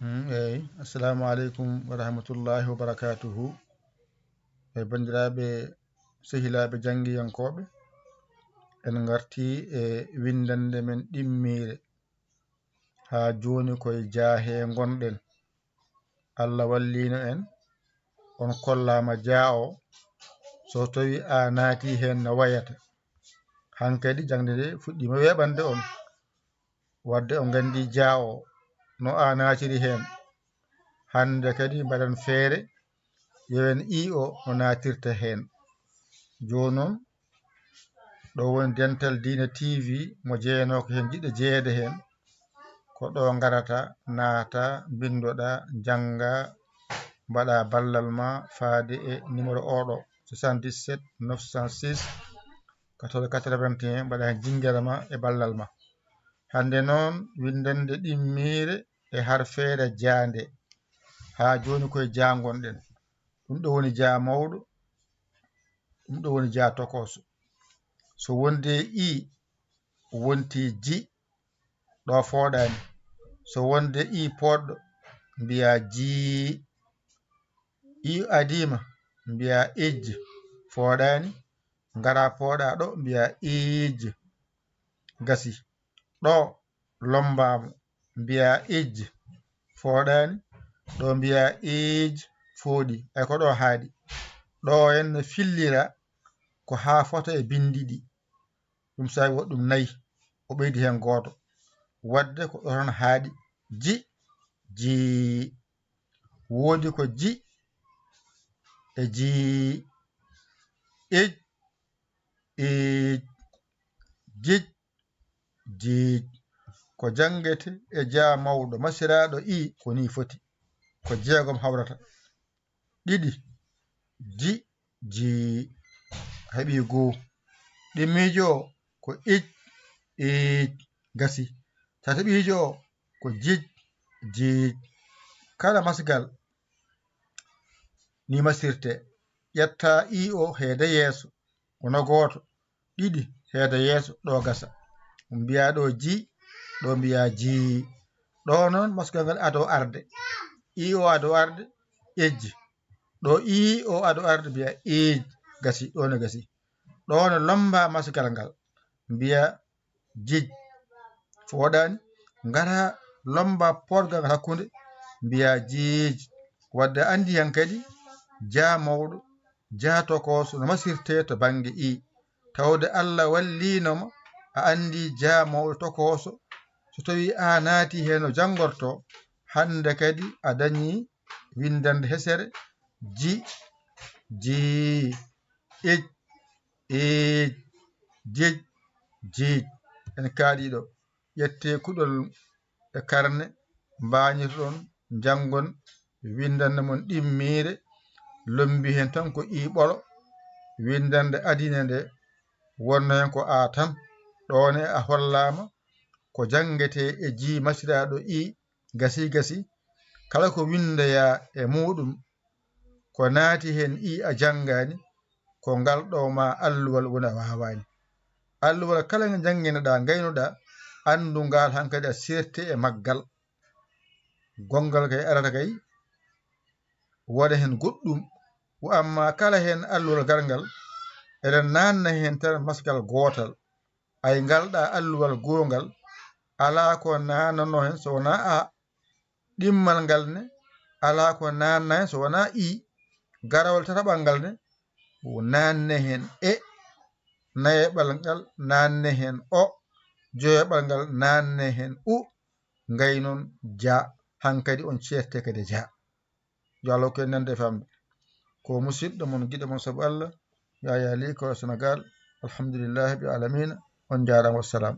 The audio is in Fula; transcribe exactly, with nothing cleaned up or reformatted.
Mm, eyi, assalamu aleykum wa rahmatullahi wa barakatuhu. E banndiraaɓe, sehilaaɓe janngiyankooɓe, en ngartii e winndannde men ɗimmiire. Haa jooni koye jaahe ngonɗen. Allah walliino en, on kollaama jaa o, so tawi a naati heen no wayata. Hankadi jaŋde nde fuɗɗiima weeɓande on. Wadde on nganndi jaa o no a naatiri heen. Hannde kadi mbaɗen feere, yewen i o no naatirta heen. Jooni noon, ɗo woni Dental Diina T V mo jeyanoo ko heen jiɗɗo jeyeede heen. Ko ɗo ngarata, naata, mbinndoɗa, njannga, mbaɗa ballal ma faade e numéro oɗo, soixante-dix-sept neuf cent six quatre-vingts quatre-vingt-un, mbaɗa heen jinngere ma e ballal ma. Hannde noon, winndannde ɗimmiire e harfeere jaande. Haa jooni koye jaa ngonɗen. Ɗum ɗo woni jaa mawɗo, ɗum ɗo woni jaa tokooso. So wonde i wonti ji, ɗo fooɗaani. So wonde i pooɗɗo, mbiya jii. I adiima, mbiya ij, fooɗaani. Ngara pooɗa ɗo, mbiya iij. Gasi. Ɗo lombaama, mbiya ij, fooɗaani. Ɗo mbiya iij, fooɗi. Ay ko ɗo haaɗi. Ɗo en no fillira ko haa fota e binndi ɗi. Ɗum saabi waɗi ɗum nayi, o ɓeydi heen gooto. Wadde ko ɗo tan haaɗi. Ji, jii. Woodi ko ji e jii. Ij, iij. Jij, jiij. Ko janngete e jaa mawɗo masiraaɗo i, ko nii foti. Ko jeegom hawrata. Ɗiɗi, ji, jii. Heɓi goo. Ɗimmiijo o ko ij, iij. Gasi. Tataɓiijo o ko jij, jiij. Kala masgal ni masirte. Ƴetta i o heede yeeso, kono gooto, ɗiɗi heede yeeso, ɗo gasa. Mbiya ɗo ji, ɗo mbiya jii. Ɗo noon masgal ngal ado arde. I o ado arde, ejji. Ɗo i o ado arde mbiya iij, gasi, ɗo ne gasi. Ɗo ne lomba masgal ngal, mbiya jij. Fooɗaani, ngara lomba poodgal ngal hakkunde, mbiya jiij. Wadde anndi heen kadi, jaa mawɗo, jaa tokooso no masirte to bannge i. Tawde Allah walliino ma, a anndi jaa mawɗo tokooso, so tawi a naati heen no janngorto, hannde kadi a dañi winndannde hesere, ji, jii, ij, iij, jij, jiij. En kaaɗi ɗo. Ƴette kuɗol e karne, mbañirɗon, njanngon, winndannde mon ɗimmiire, lommbi heen tan ko i ɓolo, winndannde adine nde, wonno heen ko a tan, ɗoone a hollaama, ko janngete e ji masiraaɗo i, gasi gasi, kala ko winndoyaa e muuɗum, ko naati heen i a janngaani, ko ngal ɗo ma alluwal woni a waawaani. Alluwal kala ngal njannginoɗaa, ngaynoɗaa, anndu ngal hankadi a seerte e maggal. Gonngal kay arata kay, wona heen goɗɗum. Wa amma kala heen alluwal garngal, eɗen naanna heen tan masgal gootal. Ay ngal ɗa alluwal goongal, alaa ko naannanoo heen so wonaa a. Ɗimmal ngal ne, alaa ko naanna heen so wonaa i. Garawol tataɓal ngal ne, naanne heen e. Nayeɓal ngal, naanne heen o. Joyeɓal ngal, naanne heen u. Ngay noon ja, hankadi on ceerte kadi ja. Yo Allah hokku en nande e famde. Ko musiɗɗo mon, giɗo mon sabu Allah, Yaya Ly, ko Senegal. Alhamdulillahi rabbil alamina. On njaaraama, wassalam.